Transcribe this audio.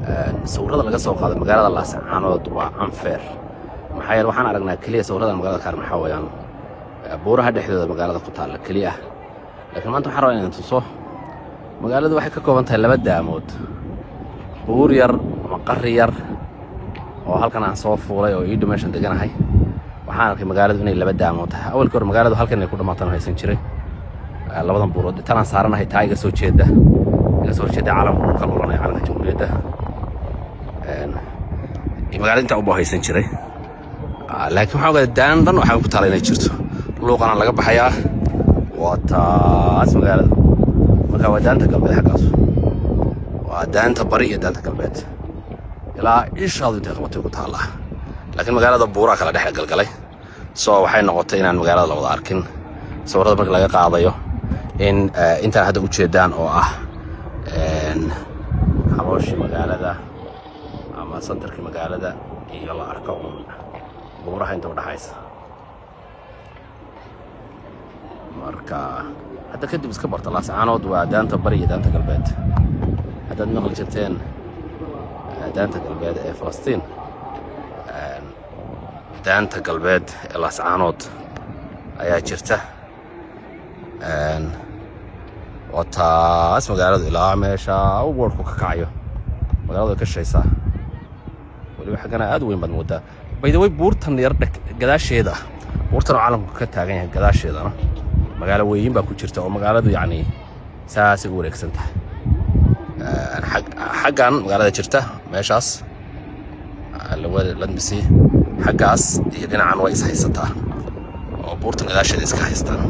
Sawirada laga soo qaado magaalada Laascaanood waa unfair. Maxaa yeele, waxaan aragnaa keliya sawirada magaalada kaar, maxaa weeyaan, buuraha dhexdooda magaalada ku taalla keliya ah. Laakiin maanta waxaan rabaa inaan tuso magaaladu waxay ka kooban tahay laba daamood: buur yar ama qari yar oo halkan aan soo fuulay oo iidho meeshan deganahay. Waxaan arkay magaaladu inay laba daamood tahay. Awalkii hore magaaladu halkan inay ku dhammaatan haysan jiray, labadan buurood tanaan saaranahay, taa iga soo jeeda, iga soo horjeeda, calanku ka lulanaya, calanka jamhuuriyadda. Magaalada intaa ubaa haysan jiray, laakiin waxaa ogaaday daan dhan waxaa ku taala inay jirto. Luuqana laga baxayaa, waa taas magaalada. Marka waa daanta galbeed, xaggaas waa daanta bari iyo daanta galbeed, ilaa ishaadu intay qabatay ku taallaa. Laakiin magaalada buuraa kala dhex galgalay, so waxay noqotay inaan magaalada la wada arkin sawirada marka laga qaadayo, in intaan hadda ujeedaan oo ah xabooshii magaalada ama centerkii magaalada iyo la arko un buuraha inta udhaxaysa. Marka hadda kadib iska barta, Laascaanood waa daanta bari iyo daanta galbeed. Haddaad maqli jirteen daanta galbeed ee Falastiin, daanta galbeed ee Laascaanood ayaa jirta. Waa taas magaaladu, ilaa meesha u boorku ka kacayo magaaladu way ka shaysaa. Weliba xaggana aad u weyn baad moodaa. By the way, buurtan yar gadaasheeda, buurtan oo calanku ka taagan yahay gadaasheedana magaalo weyin baa ku jirta, oo magaaladu yacni saasay u wareegsan tahay. Xaggan magaalada jirta meeshaas ladmisi xaggaas iyo dhinacan way is haysataa, oo buurtan gadaasheeda iska haystaan.